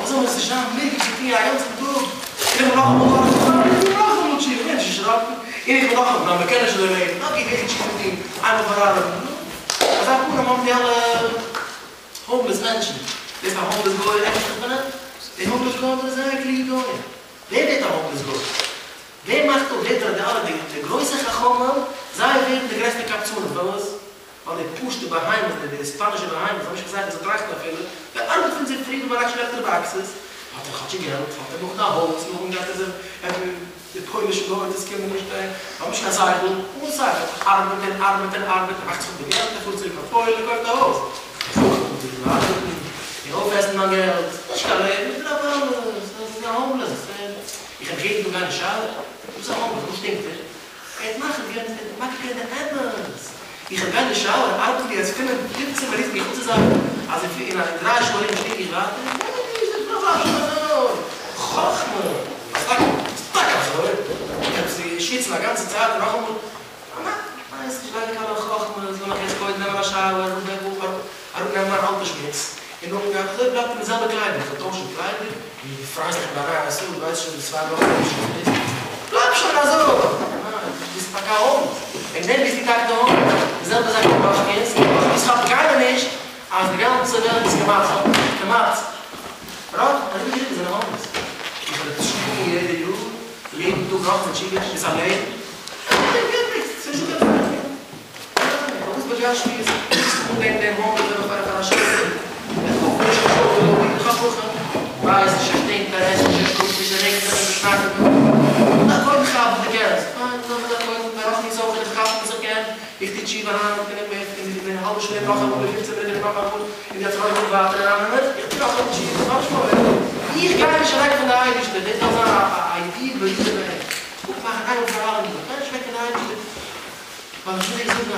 זאל מען זיך זיין מעג איך טון א גאנצן טאג, איך בין נאכאמאל דארט, איך בין נאכאמאל תשובה, איך בין נישט דערשראקן, און איך בין נאכאמאל, נאר מען קען נישט אזוי לעבן, אקעי גיי איך תשובה טון איינמאל פאר אלעמאל, נו, אזא פנים האבן די אלע האומלעס מענטשן, דאס א האומלעס גוי עקלט זיך פון אים? די האומלעס גוים זענען זייער קלוגע גוים, ווער ווערט א האומלעס גוי? ווער מאכט אפ ווער די אלע די גרויסע חכמים, זיי ווערן די גרעסטע קבצנים, פארוואס? ווייל די פשוטע בהמות, די ספאנישע בהמות, האבן נישט קיין שכל צו טראכטן אפילו, דער ארבעט פון צופרי און ביינאכט שלעפט ער באקסעס, האט ער כאטשיג געלט, האט ער נאך א הויז, נאכדעם גייט ער זיך עפענען די פוילישע גויטעס קומען נישט אהער, האבן נישט קיין שכל, אן שכל, ארבעט און ארבעט און ארבעט, ער מאכט זיך אפ די געלט, ער פארט צוריק אויף פוילן און קויפט א הויז, דער חכם זאגט איך וויל ארבעטן און אויפעסן מיין געלט, נישט קיין לעבן, איך בין א האומלעס, דאס איז א האומלעס, איך האב יעדן טאג גיין אין שאוער, וואס איז א האומלעס, וואס שטינקט ער? ער האט מחליט געווען ער האט מכיר געווען די אמת. איך האב גיין אין שאוער ארבעט מיר יעצט פינף פופצען מינוט מיך אפצוזאגן אז אין אין א דריי שעה ארום שטינק איך ווייטער. ניין נישט די פראבלעם שוין אזוי. חכמה. אז טאקע איז טאקע אזוי. איך האב צו שוויצן א גאנצע צייט און נאכאמאל. ניין ס'נישט ליידער קיין חכמות לאמיך יעצט קודם נעמען א שאוער אראפנעמען מיין אלטע שמוץ און נאכדעם גיין אזוי בלייבט אין די זעלבע קליידער איך וועל טוישן קליידער און דו פרייסט דיך ביי נייע סוט ווייסט שוין די צוויי וואכן איז שוין פארביי בלייב שוין אזוי ניין דו ביסט טאקע א הונט וועגן דעם ביסטו טאקע די הונט די זעלבע זאך מיט באשקירס עס כאפט קיינער נישט אז די גאנצע וועלט איז כמעט כמעט רוב רוב אידן זענען האומלעס איך וועל עפעס שיקן יעדע יאר יעדן טאג נאך משוגע איז א לעבן ס'איז נישטא קיין ניין, פארוואס בגשמיות קוקסטו אן דעם דעם האומלעס ווען פאר פאר א שוטה? ער קוקט נישט קיין שוטה לויט די חכמים. ווייס נישט ער שטינקט ער עסט נישט ער שלאפט נישט ער רעגט זיך ער שניידט זיך נאר קודם כאפ וואס דו קענסט פיין לאמיר זיך קודם ביי רוחניות אויך איך כאפ וואס איך קען איך טו תשובה היינט און אין אין א האלבע שעה נאכאמאל אין פופצען מינוט נאכאמאל און יעצט רויט און ווייטער אריין אין איך טו נאכאמאל תשובה נאך שמאל איך גיי נישט אוועק פון די אייבערשטער דאס דארף זיין א אידעע ביי יעדע מענטש אפמאכן איינמאל פאר אלעמאל איך גיי נישט אוועק פון די אייבערשטער ווייל איך וויל דיר זאגן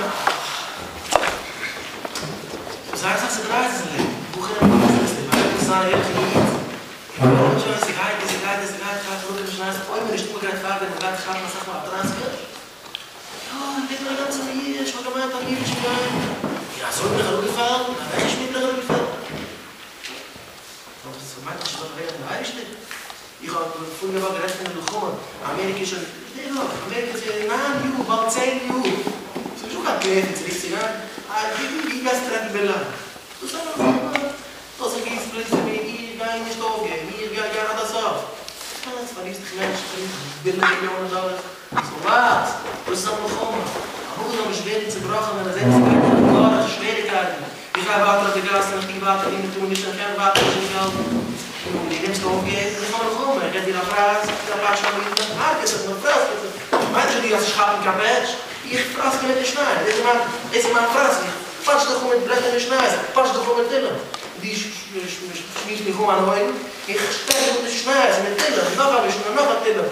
א זייער אסאך סורפרייזעס אין לעבן, בחורים ווייסן עס נישט, מען הייבט אן זיין א ערליכע איד, און מען מיינט שוין ס'גייט און ס'גייט און ס'גייט, גייט אראפ אין משניות, אויב מען איז נישט אנגעגרייט פארדעם און גייט כאפן אסאך מאל א טראסקע, יא, איך בין א גאנצע מיואש, איך האב געמיינט אז מיר וועט שוין גיין, און אזוי בין איך אראפגעפאלן, און אוועק געשמירט בין איך אראפגעפאלן. דאס מיינט נישט אז איך זאל אוועקגיין פון די אייבערשטער, איך האב פאריגע וואך גערעדט פון די מלחמה, אמעריקע איז שוין, נישט די וואך, אמעריקע איז שוין ניין יאר, באלד צען יאר, ס'איז נישטא קיין פלען פון צוריק צו גיין, ווי גייסטו טרעפן בין לאדין? דאס איז א מלחמה, דאס איז גיס בלוט פון מיר, איך גיי נישט אויפגעבן, איך גיי גיין עד הסוף. וואס פארלירסט דיך מענטש, פארלירסט ביליאנען מיליאנען דאלערס, סאו וואט? דאס איז א מלחמה, א בחור זאל נישט ווערן צובראכן ווען ער זעט אז ער גייט דורך שוועריקייטן, איך גיי ווייטער אויף די גאס און איך טו ווייטער ווי מען טאר נישט און איך קען ווייטער נישט מיטהאלטן. און דו נעמסט אויפגעבן? איך האב מלחמה, איך געב דיר א פרייז, איך טו א פאטש פאר מיר, מען הרג'עט זיך, מען פראסקעט זיך, מיינט נישט אז דו גייסט נישט כאפן קיין פעטש, איך פראסקע מיט משניות, דאס איז מיין, דאס איז מיין פראסק, איך פאטש דיך אן מיט בלעטער משניות, איך פאטש דיך אן מיט תהלים, דו שמירסט מיך אן מיינע אויגן, איך שטעך דיך מיט משניות און מיט תהלים, נאך א משנה, נאך א תהלים,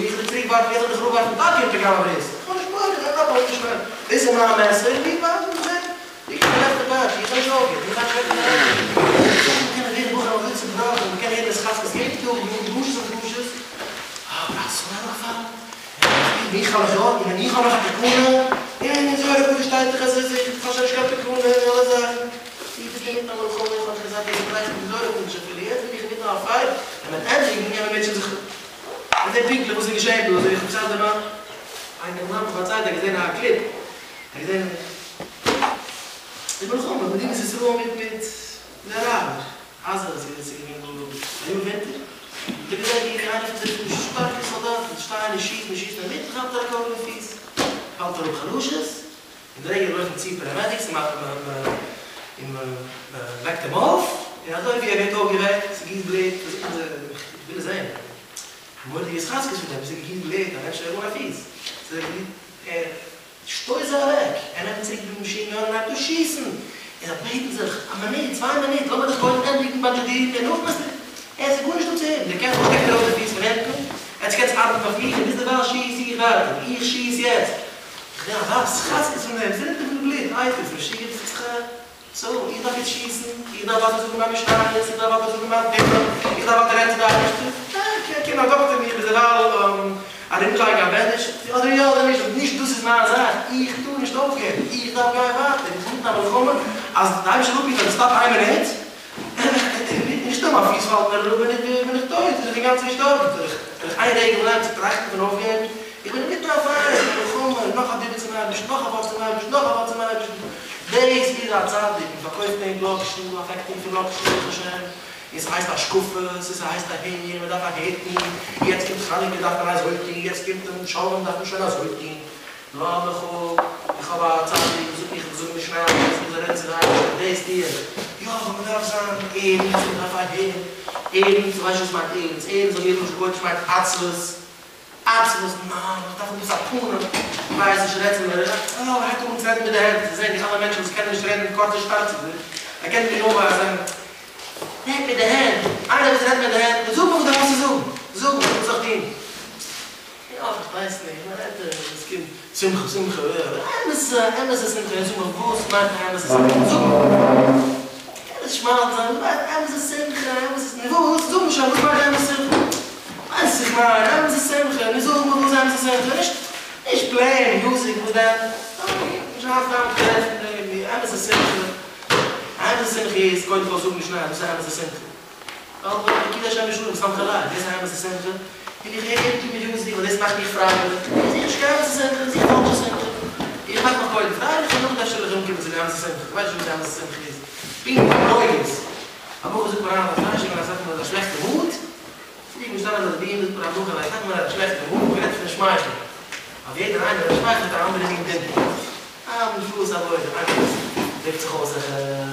איך וועל צוריק ווארפן, יעצט וועל איך אראפווארפן טאקע אין פגם הברית, איך האב נישט מורא, איך גיי נאכאמאל מיט משניות, דאס איז מיין מעסער, און דו ווייסט איך בין עכט א דייטש, איך ווייס אויך, איך ווייס שוין פון היינט. ווי קען ווערן בחורים אזוי צובראכן, מען קען הערן עס חזקות יעדן טאג, נאר דרשות אויף דרשות, אבער אזוי אראפפאלן? און איך האב נאך יא, און איך האב נאך א תקנה, און אין זוהר הקדוש שטייט דאך אז איך האב שוין נישט קיין תקנה און אלע זאכן. איך בין אינמיטן א מלחמה, איך האב נישט געזאגט אז איך גלייך מיטן זוהר הקדוש אפילו, יעצט בין איך אינמיטן א פייט, און מען ענדיגן און מען מוטשעט זיך מיט דעם פונקטליך וואס איז געשען דא, אזוי ווי איך האב פארציילט דערמאנט, איינער האט מיר פארציילט ער האט געזען א קליפ, ער האט געזען די מלחמה מדינת ישראל מיט מיט די אראבער, עזה איז געווען ס'איז געווען דא א יאר ווינטער, האט ער געזען ווי איינער פון די שטארקע סאלדאטן שטייען און שיסן און שיסן אינמיטן כאפט ער א קויל אין פיס, פאלט אראפ חלשות, און די רגע לויפן צו פאראמעדיקס און און מ'וועקט אים אויף, און אזוי ווי ער ווערט אויפגעוועקט, ס'גיסט בלוט, איך וויל עס זען, מורא'דיגע התחזקות פון דעם, ס'גיסט בלוט, א מענטש אן א פיס, ער שטויס זיי אוועק! ער נעמט צוריק די מאשין גאן און הייבט אן שיסן! און זיי בעטן זיך, א מינוט, צוויי מינוט, לאמיר דיך קודם ענדיגן באנדאדירן און נאכדעם וועסטו. עס איז גארנישט דא צו הערן, דער קעפל שטעקט ארויס די פיס פון הינטן, עטס קענטס ארבעטן אויף מיך און ביזדערווייל שיס איך ווייטער, איך שיס יעצט! איך זע א וואס? חזקות פון דעם, ס'רינט דאך די בלוט, אייטער, ס'איז משוגע, דאס איז ח. סאו, איך דארף יעצט שיסן? איך דארף ווייטער זאגן מיין משניות? איך דארף ווייטער זאגן מיין תהלים? איך דארף ווייטער רעדן צו די אייבערשטער? ניין, קען א דאקטער מיך ביזדערווייל ארומלייגן א בענדעדזש? אדער יא אדער נישט, נישט דאס איז מיין זאך, איך טאר נישט אויפגעבן, איך דארף גיין ווייטער, איך בין מיט א מלחמה אז די אייבערשטער זאל אפהיטן אז סטאפ איין מינוט, נישטא, מיין פיס פאלט מיר אראפ בין איך בין איך טויט, בין איך אינגאנצן געשטארבן, זאל איך זאל איך איין רגע בלייבן צו טראכטן פון אויפגעבן? איך בין אינמיטן א פייער, א מלחמה, נאך א דיבור צום אייבערשטן, נאך א ווארט צום אייבערשטן, נאך א ווארט צום אייבערשטן, דאס איז א צדיק, מען פארקויפט אים לאקשן, א פעקטארי פון לאקשן ברוך השם, און ס'הייסט השקפה, ס'הייסט אהער, מען דארף אהער טון, יעצט קומט חנוכה דארף מען אזוי טון, יעצט קומט שובבים דארף מען שוין אזוי טון. לאמיך אפ, איך האב א צדיק וואס זאגט איך זאל זאגן משניות, איך זאל רעדן צו די אייבערשטער, דאס טו איך. יא, אבער מען דארף זיין ערנסט, מען דארף אהער, ערנסט, ווייסט וואס מיינט ערנסט? ערנסט זאג איך לשון קודש מיינט עצבות, עצבות, ניין, איך דארף עפעס א פנים, איך ווייס נישט רעד צו מיר, אה, ער הייבט אן צו רעדן מיט די הענט, זיי זעען די אלע מענטשן וואס קענען נישט רעדן קורץ און שטארק צו דיר, זיי קענען נישט אנווייזן, רעד מיט די הענט, איינער וואס רעדט מיט די הענט, זאג מיר וואס דו האסט צו זאגן, זאג מיר, וואס זאל איך טון? יא, איך ווייס נישט, מען רעדט עס קומט שמחה שמחה, אמת'ע אמת'ע שמחה, זאג מיר וואס מיינט א אמת'ע שמחה, זאג מיר, קען עס שמאלץ זיין, וואס מיינט אמת'ע שמחה, אמת'ע, נו וואס, זאג מיר שוין וואס מיינט אמת'ע שמחה, ווייס איך מיין אמת'ע שמחה, נו זאג מיר וואס איז אמת'ע שמחה, נישט נישט פלעין מיוזיק וואס דען, נישט היינט היינט גערעדט פון דעם, אמת'ע שמחה, אמת'ע שמחה איז קודם כל זאגן משניות, דאס איז אמת'ע שמחה. אבער קידוש השם בשלום שמחי לב, דאס איז א אמת'ע שמחה, און איך הער יעדן טאג מיוזיק ווייל דאס מאכט מיך פרייליך, איז זיכער נישט קיין אמת'ע שמחה, איז זיכער פאלשע שמחה. איך מאך מיך קודם פרייליך און נאכדעם אפשר וועל איך אנקומען צו די אמת'ע שמחה, איך ווייס נישט וואס די אמת'ע שמחה איז, פונקט ווי ברוגז. א בחור זאגט מיר היינט אז כ'ווייס נישט ווען אסאך מאל איז א שלעכטע מוט, פריער געשטאנען ביי די בימה זאגט מיר א בחור אז אסאך מאל איז א שלעכטע מוט, מ'רעדט פון שמייכלען, אז יעדער איינער ווען ער שמייכלט האט א אנדערע מין דימפל. אה, נפלאות הבורא, איינער וואס דרוקט זיך אויס זיך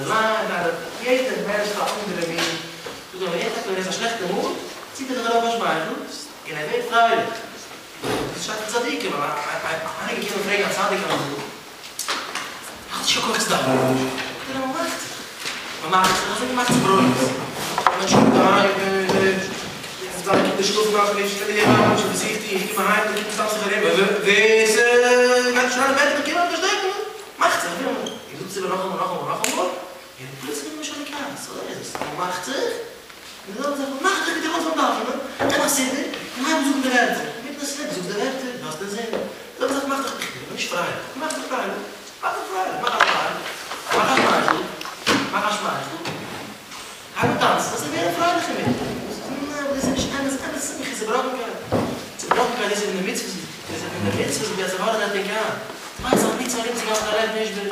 לאנג, איינער, יעדער מענטש האט א אנדערע מין, זאגט ער, יעדער טאג ווען ער איז א שלעכטע מוט, ציט ער זיך ארויף א שמייכל, און ער ווערט פרייליך. דאס שטייט אין צדיקים, אז איינער געקומען פרעגן א צדיק אמאל, איך האב נישט קיין כח צו דאווענען, זאגט ער אים, מען מאכט זיך, מען מאכט זיך, אזוי ווי מען מאכט זיך ברוגז, מען האט שוין דערהיים, זיינע קינדער שלאפן נאכנישט, שטעל דיר פאר, למשל וואס איך טו, איך קום אהיים, די קינדער שטאפן זיך ארום, ווער ס'גייט נישט אריין אין בעט וועט באקומען א שטעקן, מאכט זיך, ווי אמאל, און זאגט עס איבער נאכאמאל נאכאמאל נאכאמאל, און פלוצלינג איז מען שוין אין כעס, אזוי איז עס, מען מאכט זיך, און די זעלבע זאך, מען מאכט זיך מיט די אויס ביים דאווענען, נעם א סידור, און הייב אן זאגן די ווערטער, מיטן א סידור, זאגסט די ווערטער, דו האסט אינזין, די זעלבע זאך מאך דיך, איך בין נישט פרייליך, מאך דיך פרייליך, מאך דיך פרייליך, מאך א שמייכל, מאך א שמייכל, מאך א שמייכל. הייב אן טאנצן וועסטו ווערן פרייליך אינמיטן. ניין דאס איז נישט אמת, אמת שמחה איז צובראכנקייט, צובראכנקייט דאס איז פון די מצוות, דאס איז פון די מצוות וואס יצר הרע רעדט ענק איין. דו מיינסט אז מצוה ארום צו גיין מיט א לב נשבר,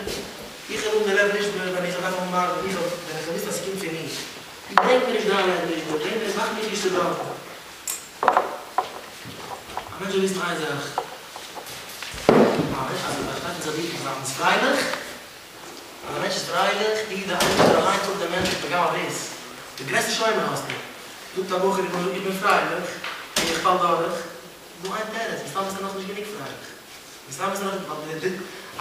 איך וועל האבן די לב נשבר ווען איך וועל דארפן האבן ארבעט, איך וועל ווען איך וועל וויסן אז ס'קומט פון מיר. דו ברענג מיר נישט דיין לב נשבר, ברענג מיר מאך מיך נישט צובראכן. א מענטש זאל וויסן איין זאך, א מענטש אז ער באשטייט אין צדיקים זיין איז פרייליך, אז א מענטש איז פרייליך, ווי די אייבערשטער אליין טוט דעם מענטש פגם הברית, די גרעסטע שומר האסטו. זאגט א בחור איך בין פרייליך, און איך פאל דורך, איז דא איין תירוץ, מסתם ביסטו נאכנישט גענוג פרייליך. מסתם ביסטו נאכנישט, ווייל די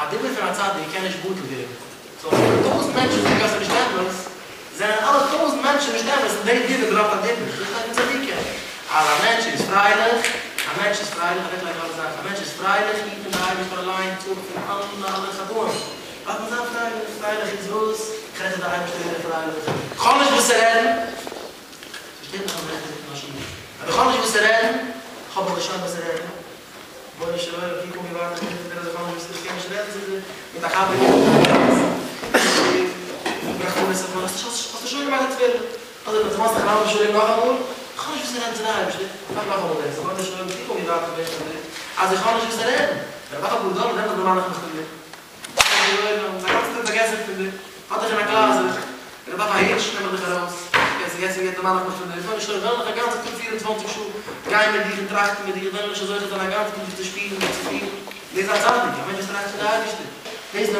א דיבור פון א צדיק קען נישט בטל ווערן. סאו אז ס'קומען טויזנט מענטשן זאגן אז ס'איז נישט אמת, זענען אלע טויזנט מענטשן נישט אמת און די דיבור בלייבט א דיבור. דאס שטייט אין צדיקים. אז א מענטש איז פרייליך, א מענטש איז פרייליך, אוועקלייגן אלע זאכן, א מענטש איז פרייליך, היט אים דער אייבערשטער אליין אפ פון אלע אלע חטאים. דארף מען זיין פרייליך, פרייליך איז וואס? איך רעד צו די אייבערשטער ווער איך פרייליך, כ'האב נישט וואס צו רעדן, ס'שטערט מיך אז מ'רעדט אינמיטן א שיעור, אבער כ'האב נישט וואס צו רעדן, כ'האב ברוך השם וואס צו רעדן, רבונו של עולם קוק אן ווי ווייט איך בין פון דיר אז איך האב נישט וואס, איך קען נישט רעדן צו דיר, מיט א חבר קען איך נישט רעדן, רחמנות אויף מיר, האסטו שוין געמאכט די תפילה, אדער דו מאכסט דיך אריין בשלום נאכאמאל, כ'האב נישט וואס צו רעדן צו די אייבערשטער, מאך נאכאמאל דאס, רבונו של עולם קוק אן ווי ווייט איך בין פון דיר, אז איך האב נישט וואס צו רעדן, ווען איך דארף אפאר דאלער דעמאלטס דערמאן איך מיך פון דיר. א גאנצע טאג פארגעס איך פון דיר, האב דיך אין א קלאזעט, ווען איך דארף א היטש נעם איך דיך ארויס, יעצט יעצט יעצט דערמאן איך מיך פון דיר, רבונו של עולם וועל איך א גאנצע טאג פיר און צוואנציג שעה גיין מיט דיך און טראכטן מיט דיך, וועל איך נישט זוכה זיין א גאנצע טאג זיך צו שפילן, זיך צו פילן, דאס איז א צדיק, א מענטש וואס טראכט פון די אייבערשטער, דאס איז.